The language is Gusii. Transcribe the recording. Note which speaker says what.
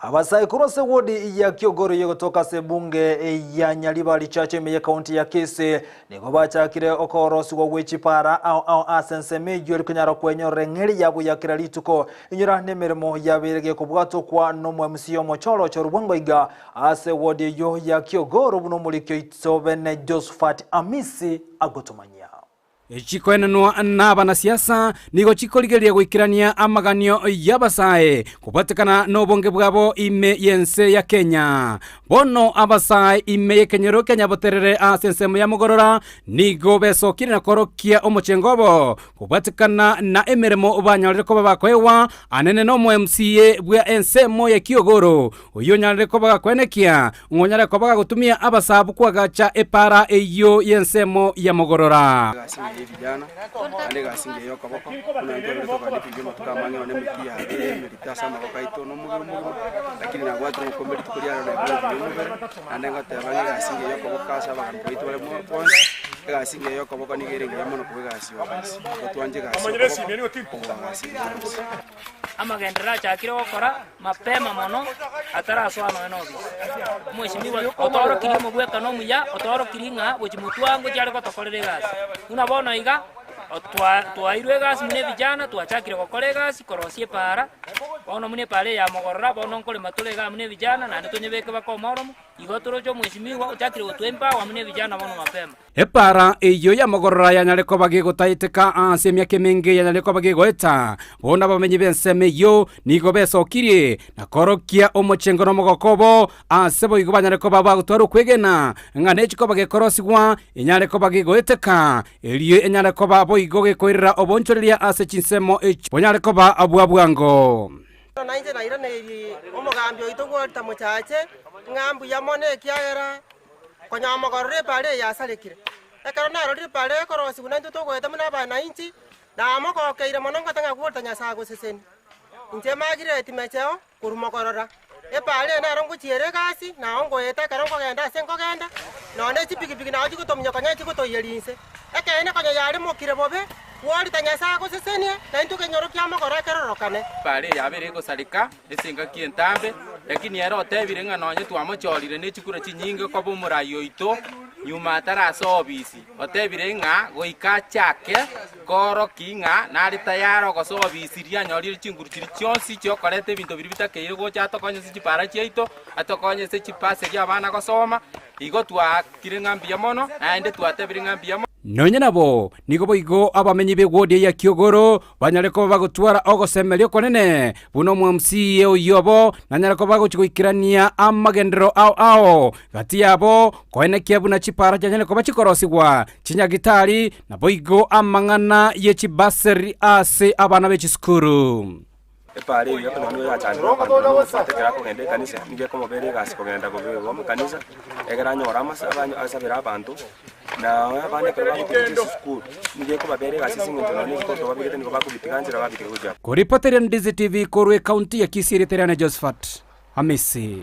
Speaker 1: Abasae korwa ase ewodi ya Kiogoro eyegotoka ase ebunge ya Nyaribari Church ime y'ekaunti ya Kisii nigo bachakire okoorosigwa gwe chipara ao ao ase ensemo eyio eri konyara kwenyorera eng'eri yabo ya kera rituko. Inyora nemeremo yabeire gekobwatokwa nomo MC omochorochoru bwango iga ase ewodi eyio ya Kiogoro buna omoriki oito bene Josephat Amisi agotomanyia.
Speaker 2: Chikoenanwa nabanasiasa nigo chikorigereria goikerania amaganio y'abasae kobwatekana nobonge bwabo ime y'ense ya Kenya. Bono abasae ime y'ekenyoro kia Nyaboterere ase ensemo ya Mogorora nigo besokire na korokia omochengo obo kobwatekana na emeremo banyorire koba bakoegwa anene nomo MCA bwa ensemo ya Kiogoro oyio onyarire koba gakwenekia ng'a onyare koba gagotumia abasabu koagacha epaara eyio y'ensemo ya mogorora.
Speaker 3: Egasi engiya y'ebijana, naende egasi engiya y'okoboko, buna intwe abere tokogenda ebinto bi'amatuko amange nonya nemeki yabeire emerito ase amaboko aito na omobere omogima, lakini nabwatire obokombe rituko ria rero naigure buya omobere, naende ngoteba ng'a egasi engiya y'okoboko ase abagambi baito bare mo bonsi, egasi engiya y'okoboko nigo ere engiya mono kobua egasi y'obobisi. Igo twanche egasi y'okoboko kobua egasi ende yonsi.
Speaker 4: Amagenderero achakire gokora mapema mono atarasoa nonya nobisi. Omwesimigwa otoorokirie omobwekano omuya, otoorokirie ng'a gochia motwe ngochia are gotokorera egasi. Buna bono iga, otwa twairwe egasi buna ebijana, twachakire gokora egasi korosia epaara, bono buna epaara eye ya mogorora, bono nkorema tore igaa buna ebijana naende tonyebeke baka omoromo, igo toroche omwesimigwa ochakire gotwa empower buna ebijana bono mapema.
Speaker 2: Epaara eyio y'amagorora yanyare koba gegotaeteka ase emiaka emenge yanyare koba gegoeta. Bono abamenyi b'ensemo eyio nigo besokirie na koorokia omochengo na omogoko obo, ase boigo banyare koba bagotwara okwegena ng'a nechi koba gekorosigwa enyare koba gegoeteka, erio enyare koba boigo gekoirera oboonchoreria ase chinsemo echio bonyare koba bwa bwango.
Speaker 5: Bono nainche nairaneirie omogambi oito Walter Mochache ng'a mbuya mono ekiagera Konya omogororo epaara eye yasarekire. Ekero narorire epaara ekorosigwa naintwe togoeta buna abanainchi, namogokeire mono ngoteba ng'a gworete Nyasae agosesenie. Inche magireti mecheo korwa mogorora. Epaara eye nero ngochiera egasi, nao ngoeta ekero nkogenda ase nkogenda, nonya ne chipigipigi nao chigotomunya konya chigotoiyeria inse. Ekeene konya yaremokire bobe, gworete Nyasae agosesenie, naintwe ekenyoro kia mogoro ekerorokane.
Speaker 6: Epaara eye yabeire egosareka ase engaki entambe, lakini ere otebire ng'a nonye twamochorire ne chikura chinyinge koba omorai oito, nyuma atarasoa obisi, otebire ng'a goika achake koorokia ng'a nare tayare ogosoa obisi riria anyorire chinguru chiria chionsi chiokoreta ebinto biria bitakeire gocha atokonye ase chipara chiaito, atokonye ase chibasari abana gosoma, igo twaakire ng'a mbuya mono, naende twatebire ng'a mbuya mono.
Speaker 2: Nonya nabo, nigo boigo abamenyi b'egwodi ya Kiogoro banyare koba bagotwara ogosemeria okonene, buna omwamsie oyio obo nanyare koba agochia goikerania amagenderero ao ao gati yabo, koenekia buna chipara chianyare koba chikorosigwa, chinyagitari, naboigo amang'ana ye chibaseri ase abana be chisukuru.
Speaker 3: Epaara eyio ekero nigo yachandire abanto buna omosubati ekero akogenda ekanisa, nigo ekomobera egasi kogenda bobe omokanisa, ekero anyore amasa abanyo asabere abanto, na abana ekero bagotigwa gochia esukuru, nigo ekobabera egasi ase eng'encho nonye ebikoroto babegete nigo bakobitiga nchera babitiga gochia.
Speaker 2: Koripoteria Ndizi TV korwa ekaunti ya Kisii, Ritere na Josephat Hamisi.